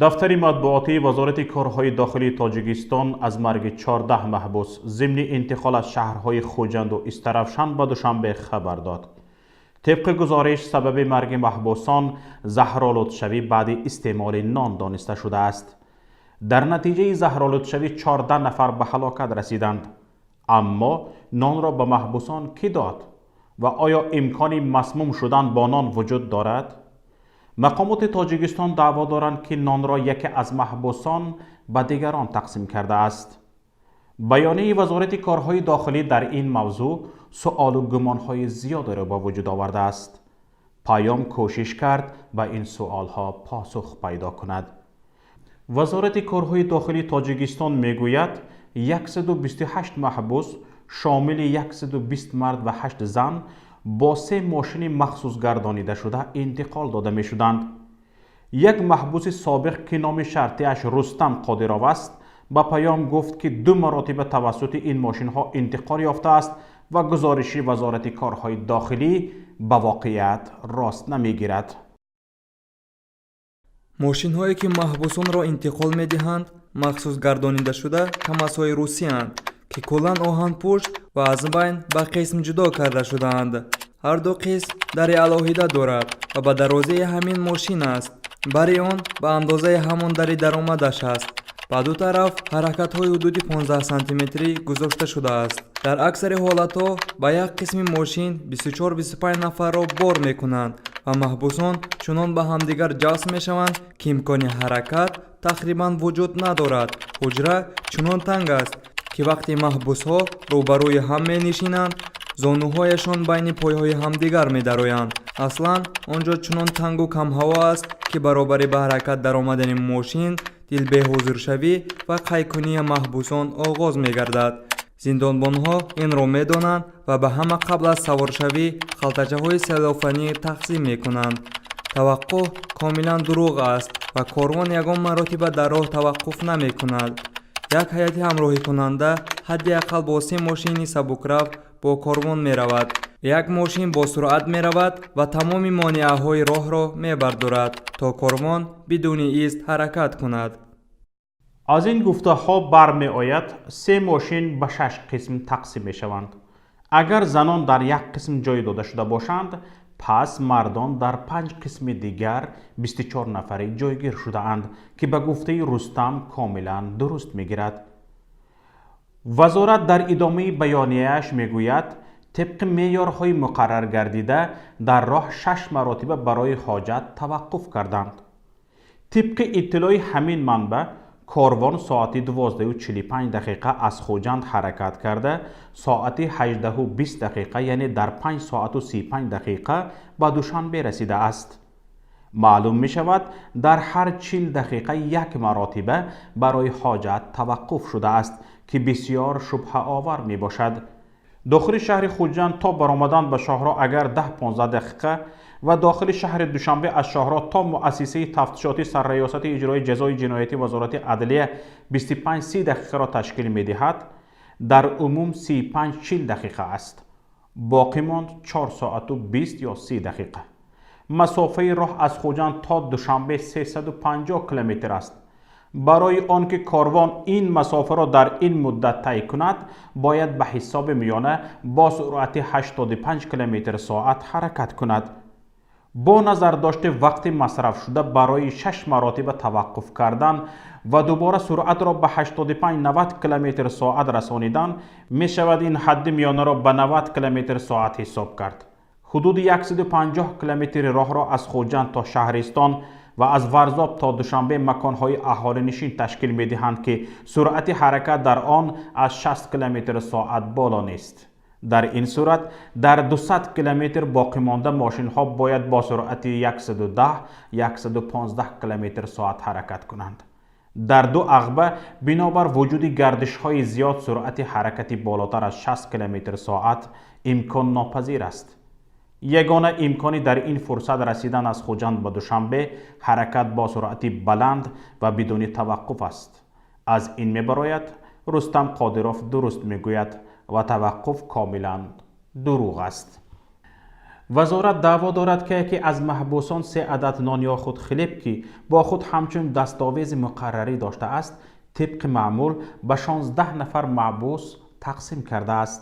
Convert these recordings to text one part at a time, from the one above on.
Дафтари матбуотии Вазорати корҳои дохилии Тоҷикистон аз марги 14 маҳбус зимни интиқол аз шаҳрҳои Хуҷанду Истаравшан ба Душанбе хабар дод. Тибқи гузориш, сабаби марги маҳбусон заҳролудшавӣ баъди истеъмоли нон дониста шудааст. Дар натиҷаи заҳролудшавӣ 14 нафар ба ҳалокат расиданд. Аммо нонро ба маҳбусон кӣ дод ва оё имкони масмум шудан бо нон вуҷуд дорад? Мақомоти Тоҷикистон даъво доранд, ки нонро яке аз маҳбусон ба дигарон тақсим кардааст. Баёнияи Вазорати корҳои дохилӣ дар ин мавзӯъ суолу гумонҳои зиёдеро ба вуҷуд овардааст. Паём кӯшиш кард, ба ин суолҳо посух пайдо кунад. Вазорати корҳои дохилии Тоҷикистон мегӯяд, 128 маҳбус, шомили 120 мард ва 8 зан, бо се мошини махсус гардонидашуда интиқол дода мешуданд. Як маҳбуси собиқ, ки номи шартиаш Рустам Қодиров аст, ба Паём гуфт, ки ду маротиба тавассути ин мошинҳо интиқол ёфтааст ва гузориши Вазорати корҳои дохилӣ ба воқеият рост намегирад. Мошинҳое, ки маҳбусонро интиқол медиҳанд, махсус гардонидашуда камазҳои русиянд, ки куллан оҳанпӯш ва аз байн ба қисм ҷудо карда шудаанд. Ҳар ду қисм дари алоҳида дорад ва ба дарозии ҳамин мошин аст. Бари он ба андозаи ҳамон дари даромадаш аст. Ба ду тараф ҳаракатҳои ҳудуди 15 сантиметрӣ гузошта шудааст. Дар аксари ҳолатҳо ба як қисми мошин 24-25 нафарро бор мекунанд ва маҳбусон чунон ба ҳамдигар ҷасб мешаванд, ки имкони ҳаракат тақрибан вуҷуд надорад. Ҳуҷра чунон танг аст, ки вақте маҳбусҳо рӯбарӯи ҳам менишинанд, зонуҳояшон байни пойҳои ҳамдигар медароянд. Аслан, он ҷо чунон тангу камҳаво аст, ки баробари ба ҳаракат даромадани мошин дилбеҳузуршавӣ ва қайкунии маҳбусон оғоз мегардад. Зиндонбонҳо инро медонанд ва ба ҳама қабл аз саворшавӣ халтачаҳои селофанӣ тақсим мекунанд. Таваққуф комилан дурӯғ аст ва корвон ягон маротиба дар роҳ таваққуф намекунад. Як ҳайати ҳамроҳикунанда ҳадди ақал бо се мошини сабукрав бо корвон меравад. Як мошин бо суръат меравад ва тамоми монеаҳои роҳро мебардорад, то корвон бидуни ист ҳаракат кунад. Аз ин гуфтаҳо бармеояд, се мошин ба шаш қисм тақсим мешаванд. Агар занон дар як қисм ҷой дода шуда бошанд, пас мардон дар панҷ қисми дигар 24 нафарӣ ҷойгир шудаанд, ки ба гуфтаи Рустам комилан дуруст мегирад. Вазорат дар идомаи баёнияаш мегӯяд, тибқи меъёрҳои муқаррар гардида дар роҳ шаш маротиба барои ҳоҷат таваққуф карданд. Тибқи иттилои ҳамин манбаъ, корвон соати 12:45 дақиқа аз Хуҷанд ҳаракат карда, соати 18:20 дақиқа, яъне дар 5 соату 35 дақиқа ба Душанбе расидааст. Маълум мешавад, дар ҳар 40 дақиқа як маротиба барои ҳоҷат таваққуф шудааст, ки бисёр шубҳаовар мебошад. Дохили шаҳри Хуҷанд то баромадан ба шоҳроҳ агар 10-15 дақиқа ва дохили шаҳри Душанбе аз шоҳроҳ то муассисаи тафтишотӣ Сарраёсати иҷрои ҷазои ҷиноятӣ Вазорати адлия 25-30 дақиқаро ташкил медиҳад, дар умум 35-40 дақиқа аст. Боқӣ монд 4 соату 20 ё 30 дақиқа. Масофаи роҳ аз Хуҷанд то Душанбе 350 километр аст. Барои он ки корвон ин масофаро дар ин муддат тай кунад, бояд ба ҳисоби миёна бо суръати 85 километр соат ҳаракат кунад. Бо назардошти вақти масрафшуда барои шаш маротиба таваққуф кардан ва дубора суръатро ба 85-90 километр соат расонидан, мешавад ин ҳадди миёнаро ба 90 километр соат ҳисоб кард. Ҳудуди 150 километри роҳро аз Хуҷанд то Шаҳристон ва аз Варзоб то Душанбе маконҳои аҳолинишин ташкил медиҳанд, ки суръати ҳаракат дар он аз 60 километр соат боло нест. Дар ин сурат дар 200 километр боқимонда мошинҳо бояд бо суръати 110-115 километр соат ҳаракат кунанд. Дар ду ағба бинобар вуҷуди гардишҳои зиёд суръати ҳаракати болотар аз 60 километр соат имконнопазир аст. Ягона имкони дар ин фурсат расидан аз Хуҷанд ба Душанбе ҳаракат бо суръати баланд ва бидуни таваққуф аст. Аз ин мебарояд, Рустам Қодиров дуруст мегӯяд ва таваққуф комилан дурӯғ аст. Вазорат даъво дорад, ки яке аз маҳбусон се адад нон ё худ хлеб, ки бо худ ҳамчун дастовези муқаррарӣ доштааст, тибқи маъмул ба 16 нафар маҳбус тақсим кардааст.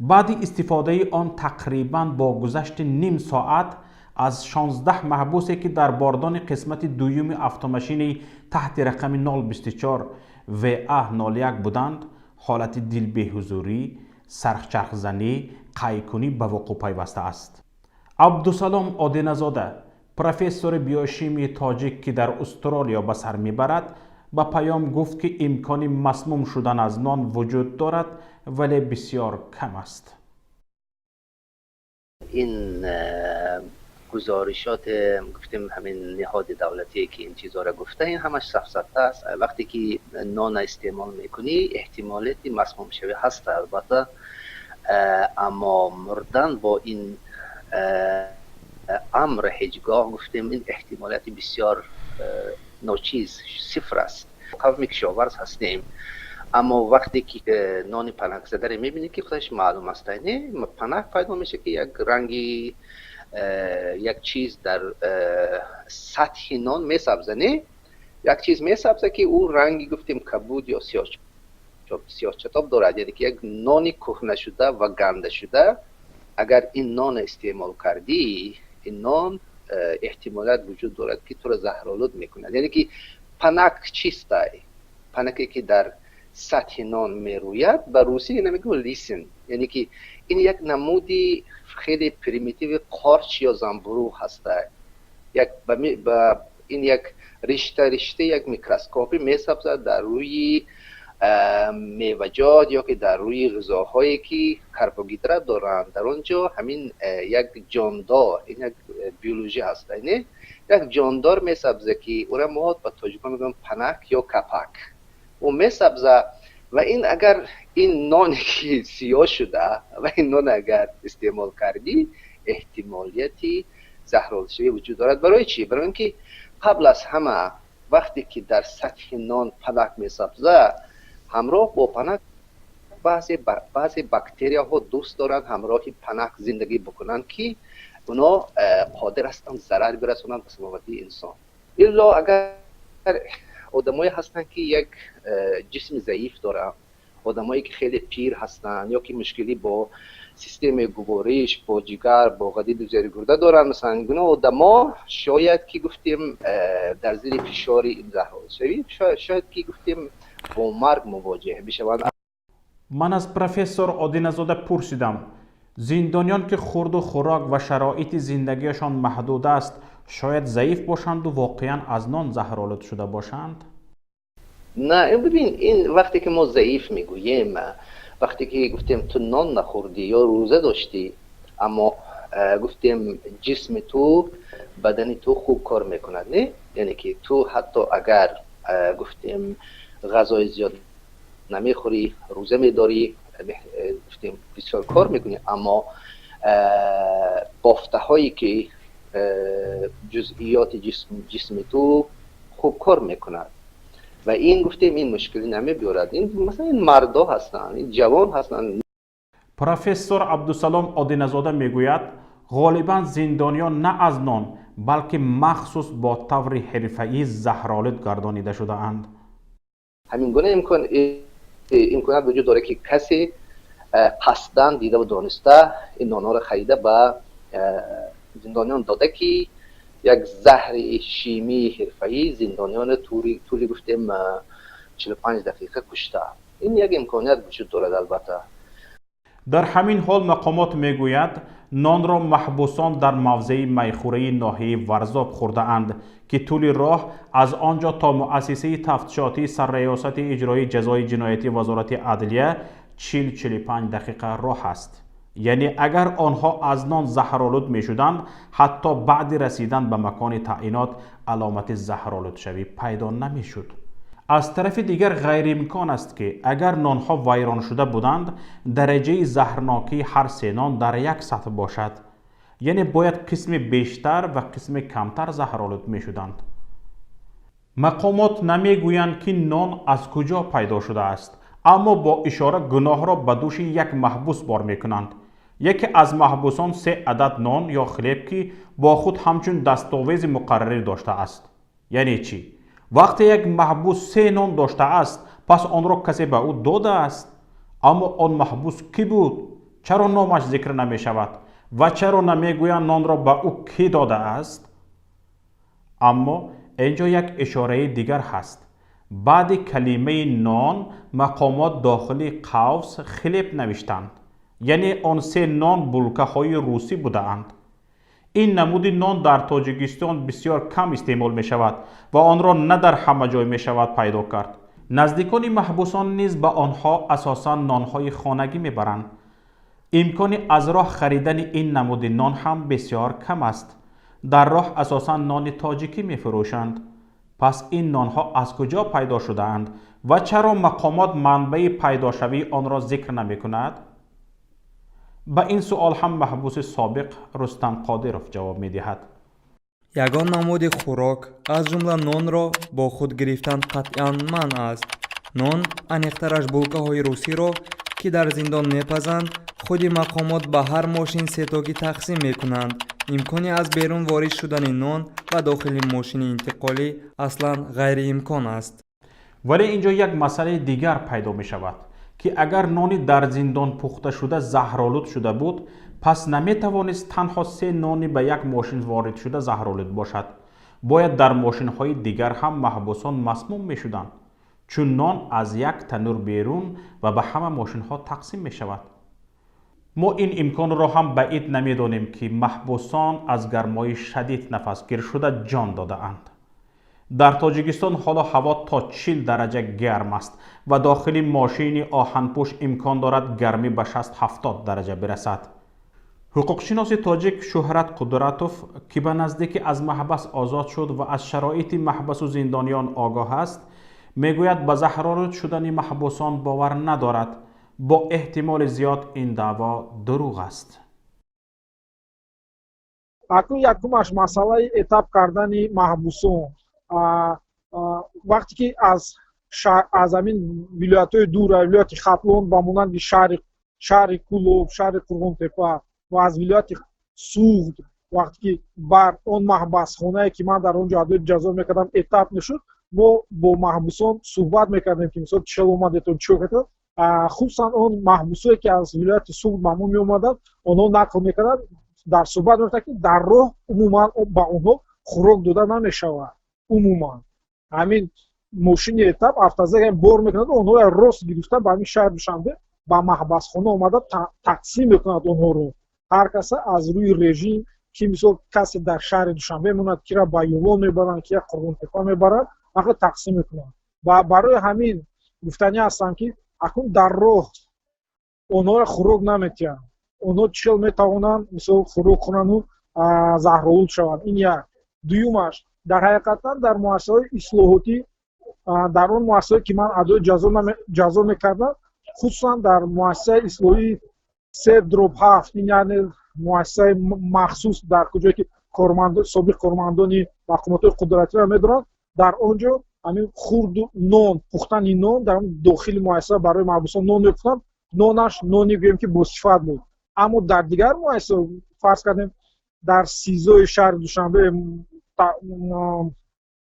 Баъди истифодаи он тақрибан бо гузашти ним соат аз 16 маҳбусе, ки дар бордони қисмати дуюми автомашини таҳти рақами 024 ва 01 буданд, ҳолати дилбеҳузурӣ, сарчархзанӣ, қайкунӣ ба вуқӯъ пайвастааст. Абдусалом Одиназода, профессори биохимияи тоҷик, ки дар Устуролиё ба сар мебарад, ба Паём гуфт, ки имкони масмум шудан аз нон вуҷуд дорад, вале бисёр кам аст. Ин гузоришот, гуфтем, ҳамин ниҳоди давлатие, ки ин чизҳоро гуфта, ин ҳамаш сафсата аст. Вақте ки нона истеъмол мекунӣ, эҳтимолияти масмумшавӣ ҳаст, албатта, аммо мурдан бо ин амр ҳеҷ гоҳ, гуфтем, ин эҳтимолияти бисёр ночиз, сифр аст. Қавми кишоварз ҳастем, аммо вақте ки нони панакзадаре мебинӣ, ки худаш маълум аст, не, панак пайдо мешавад, ки як ранги як чиз дар сатҳи нон месабза, не, як чиз месабза, ки ӯ ранги, гуфтем, кабуд ё сиёҳчатоб дорад, яъне ки як нони кӯҳнашуда ва гандашуда. Агар ин нона истеъмол кардӣ, ин нон эҳтимолият вуҷуд дорад, ки туро заҳролуд мекунад. Яъне ки панак чистай, панаке, ки дар сатҳи нон мерӯяд, ба русӣ ина мегӯям лисин, яъне ки ин як намуди хеле примитиви қорч ё занбуруғ ҳаста. Як ба ин як ришта ришта, як микроскопӣ месабзад дар рӯи меваҷот ё ки дар рӯи ғизоҳое, ки карбогидрат доранд. Дар он ҷо ҳамин як ҷондор, ин як биологӣ ҳаст, не, як ҷондор месабза, ки ӯра мо ба тоҷикон мегӯям панак ё капак. Ӯ месабза ва ин агар ин ноне, ки сиёҳ шуда, ва ин нон агар истеъмол кардӣ, эҳтимолияти заҳролудшавӣ вуҷуд дорад. Барои чӣ? Барои ин ки қабл аз ҳама, вақте ки дар сатҳи нон панак месабза, ҳамроҳ бо панак баъзе бактерияҳо дӯст доранд ҳамроҳи панак зиндагӣ бикунанд, ки оно қодир ҳастанд зарар бирасонанд ба саломатии инсон. Илло агар одамое ҳастанд, ки як ҷисми заиф доранд, одамое, ки хеле пир ҳастанд ё ки мушкилӣ бо системаи гувориш, бо ҷигар, бо ғадиду зери гурда доранд. Масалан, гуна одамо шояд ки, гуфтем, дар зери фишори ин заҳролудшавӣ, шояд ки, гуфтем, бо марг мувоҷеҳ бишаванд. Ман аз профессор Одиназода пурсидам, зиндониён, ки хурду хӯрок ва шароити зиндагиашон маҳдуд аст, шояд заиф бошанду воқеан аз нон заҳролуд шуда бошанд? На, бибин, ин вақте ки мо заиф мегӯем, вақте ки, гуфтем, ту нон нахӯрдӣ ё рӯза доштӣ, аммо, гуфтем, ҷисми ту, бадани ту хуб кор мекунад, не, яъне ки ту ҳатто агар, гуфтем, ғазои зиёд намехӯрӣ, рӯза медорӣ, гуфтем, бисёр кор мекунӣ, аммо бофтаҳое, ки ҷузъиёти ҷисми ту хуб кор мекунад ва ин, гуфтем, ин мушкилӣ намебиёрад. Ин, масалан, ин мардо ҳастанд, ин ҷавон ҳастанд. Профессор Абдусалом Одиназода мегӯяд, ғолибан зиндониён на аз нон, балки махсус бо таври ҳирфаӣ заҳролуд гардонида шудаанд. Ҳамин гуна имконият вуҷуд дорад, ки касе қасдан, дидаву дониста ин нонҳоро харида, ба зиндониён дода, ки як заҳри шимии ҳирфаӣ зиндониёни тӯли, гуфтем, 45 дақиқа кушта. Ин як имконият вуҷуд дорад, албатта. Дар ҳамин ҳол мақомот мегӯяд, нонро маҳбусон дар мавзеи Майхӯраи ноҳияи Варзоб хӯрдаанд, ки тӯли роҳ аз он ҷо то муассисаи тафтишотии Сарраёсати иҷроии ҷазои ҷиноятии Вазорати адлия 40-45 дақиқа роҳ аст. Яъне агар онҳо аз нон заҳролуд мешуданд, ҳатто баъди расидан ба макони таъинот аломати заҳролудшавӣ пайдо намешуд. Аз тарафи дигар, ғайриимкон аст, ки агар нонҳо вайроншуда буданд, дараҷаи заҳрнокии ҳар се нон дар як сатҳ бошад, яъне бояд қисми бештар ва қисми камтар заҳролуд мешуданд. Мақомот намегӯянд, ки нон аз куҷо пайдо шудааст, аммо бо ишора гуноҳро ба дӯши як маҳбус бор мекунанд. Яке аз маҳбусон се адад нон ё хлеб, ки бо худ ҳамчун дастовези муқаррарӣ доштааст. Яъне чӣ? Вақте як маҳбус се нон доштааст, пас онро касе ба ӯ додааст. Аммо он маҳбус кӣ буд? Чаро номаш зикр намешавад ва чаро намегӯянд, нонро ба ӯ кӣ додааст? Аммо ин ҷо як ишораи дигар ҳаст. Баъди калимаи нон мақомот дохили қавс хлеб навиштанд, яъне он се нон булкаҳои русӣ будаанд. Ин намуди нон дар Тоҷикистон бисёр кам истеъмол мешавад ва онро на дар ҳама ҷой мешавад пайдо кард. Наздикони маҳбусон низ ба онҳо асосан нонҳои хонагӣ мебаранд. Имкони аз роҳ харидани ин намуди нон ҳам бисёр кам аст. Дар роҳ асосан нони тоҷикӣ мефурӯшанд. Пас ин нонҳо аз куҷо пайдо шудаанд ва чаро мақомот манбаи пайдошавии онро зикр намекунад? Ба ин суол ҳам маҳбуси собиқ Рустам Қодиров ҷавоб медиҳад. Ягон намуди хӯрок, аз ҷумла нонро бо худ гирифтан қатъиян манъ аст. Нон, аниқтараш булкаҳои русиро, ки дар зиндон мепазанд, худи мақомот ба ҳар мошин сетогӣ тақсим мекунанд. Имкони аз берун ворид шудани нон ба дохили мошини интиқолӣ аслан ғайриимкон аст. Вале ин ҷо як масъалаи дигар пайдо мешавад, ки агар нони дар зиндон пухташуда заҳролуд шуда буд, пас наметавонист танҳо се нони ба як мошин воридшуда заҳролуд бошад. Бояд дар мошинҳои дигар ҳам маҳбусон масмум мешуданд, чун нон аз як танӯр берун ва ба ҳама мошинҳо тақсим мешавад. Мо ин имконро ҳам баид намедонем, ки маҳбусон аз гармои шадид нафасгир шуда ҷон додаанд. Дар Тоҷикистон ҳоло ҳаво то 40 дараҷа гарм аст ва дохили мошини оҳанпӯш имкон дорад гармӣ ба 60-70 дараҷа бирасад. Ҳуқуқшиноси тоҷик Шӯҳрат Қудратов, ки ба наздикӣ аз маҳбас озод шуд ва аз шароити маҳбасу зиндониён огоҳ аст, мегӯяд, ба заҳролуд шудани маҳбусон бовар надорад. Бо эҳтимоли зиёд ин даъво дурӯғ аст. Акнун якумаш масъалаи этап кардани маҳбусон. Вақте ки аз ҳамин вилоятҳои дур, вилояти Хатлон, ба монанди шаҳри Кӯлоб, шаҳри Қурғонтепа ва аз вилояти Суғд, вақте ки бар он маҳбасхонае, ки ман дар он ҷо адои ҷазо мекардам, этап мешуд, мо бо маҳбусон суҳбат мекардем, ки мисол чел омадетон, чӣ кардед. Хусусан он маҳбусое, ки аз вилояти Суғд ба мо меомаданд, онҳо нақл мекарданд, дар суҳбат мегуфтанд, ки дар роҳ умуман ба онҳо хӯрок дода намешавад. Умуман ҳамин мошини этап, автозак бор мекунад, онҳоро рост гирифта ба ҳамин шаҳри Душанбе ба маҳбасхона омада тақсим мекунад онҳоро, ҳар каса аз рӯи режим, ки мисол касе дар шаҳри Душанбе мемонад, кира ба Ёвон мебаранд, кира Қурғонтепа мебаранд, вақте тақсим мекунанд. Ва барои ҳамин гуфтанӣ ҳастам, ки акнун дар роҳ онҳоро хӯрок наметиҳанд, онҳо чӣ хел метавонанд мисол хӯрок хӯрану заҳролуд шаванд? Ин як. Дуюмаш, дар ҳақиқатан дар муассисаҳои ислоҳотӣ, дар он муассисае, ки ман адои ҷазо мекардам, хусусан дар муассисаи ислоҳии 3/7, ин яъне муассисаи махсус, дар куҷое ки собиқ кормандони мақомотҳои қудратиро медоранд, дар он ҷо ҳамин хурду нон, пухтани нон дар дохили муассиса барои маҳбусон нон мепухтанд. Нонаш нони гӯем, ки босифат буд. Аммо дар дигар муассиса, фарз кардем, дар СИЗОи шаҳри Душанбе,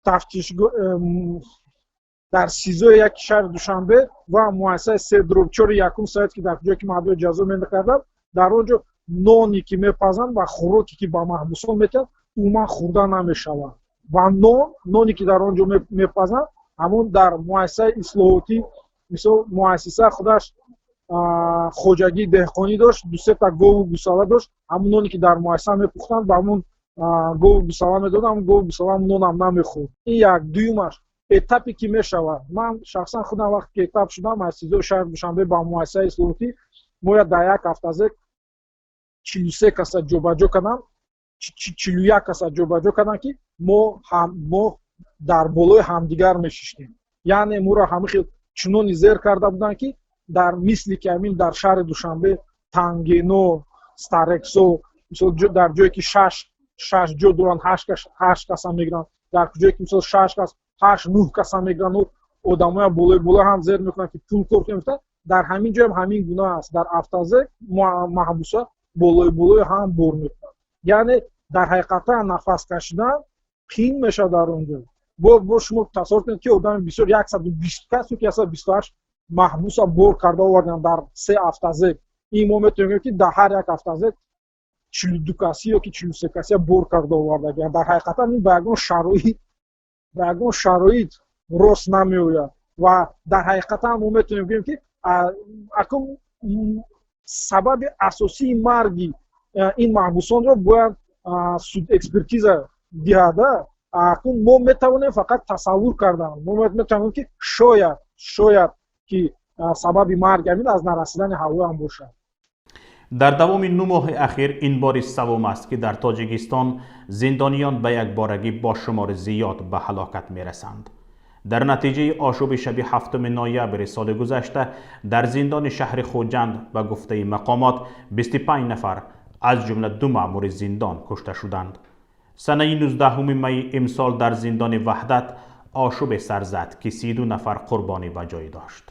тафтиш, дар СИЗОи яки шаҳри Душанбе ва муассисаи 3/4 якум совет, ки дар ҷое ки ман адои ҷазо мекардам, дар он ҷо ноне, ки мепазанд ва хӯроке, ки ба маҳбусон метиҳанд, умуман хӯрда намешавад. Ва ноне, ки дар он ҷо мепазанд, ҳамон дар муассисаи ислоҳотӣ, мисол, муассиса худаш хоҷагии деҳқонӣ дошт, дусета гову гусала дошт. Ҳамон ноне, ки дар муассиса мепухтанд, ба ҳамон гову гусала медоданд, ҳамон гову гусала нонам намехӯрд. Ин як. Дуюмаш, этапе ки мешавад, ман шахсан худам вақте ки этап шудам аз СИЗОи шаҳри Душанбе ба муассисаи ислоҳотӣ, мояд дар як автозек 43 каса ҷобаҷо кардам, 41 каса ҷобаҷо кардам, ки мо дар болои ҳамдигар мешиштем. Яъне моро ҳамин хел чунони зер карда буданд, ки дар мисли ки ҳамин дар шаҳри Душанбе Тангено, Старексо, мисол, дар ҷое ки шаш шаш ҷо доранд, ҳашт каса мегиранд, дар ҷое ки мисол шаш кас, ҳашт, нӯҳ каса мегиранду одамоя болои боло ҳам зер мекунанд, ки пул кор кунанд, дар ҳамин ҷоям ҳамин гуна аст. Дар автозек маҳбуса Болои болои ҳам бор мекунанд, яъне дар ҳақиқатан нафас кашидан қиин мешавад дар он ҷо. Бо шумо тасаввур кунед, ки одами бисёр, 120 кас ё 128 маҳбуса бор карда оварданд дар се автозек. Ин мо метавонем, ки дар ҳар як автозек 42 касӣ ё ки 43 касия бор карда овардагианд. Дар ҳақиқатан ин ба ягон шароит рост намеояд ва дар ҳақиқатан мо метавонем гӯем, ки акун сабаби асосии марги ин маҳбусонро бояд суд экспертиза диҳада. Акун мо метавонем фақат тасаввур кардан, мо метавонем, ки шояд ки сабаби марг ҳамин аз нарасидани ҳаво ҳам бошад. Дар давоми 9 моҳи ахир ин бори саввум аст, ки дар Тоҷикистон зиндониён ба якборагӣ бо шумори зиёд ба ҳалокат мерасанд. Дар натиҷаи ошӯби шаби 7 ноябри соли гузашта дар зиндони шаҳри Хуҷанд, ба гуфтаи мақомот, 25 нафар, аз ҷумла ду маъмури зиндон, кушта шуданд. Санаи 19 майи имсол дар зиндони Ваҳдат ошӯбе сар зад, ки 32 нафар қурбонӣ ба ҷой дошт.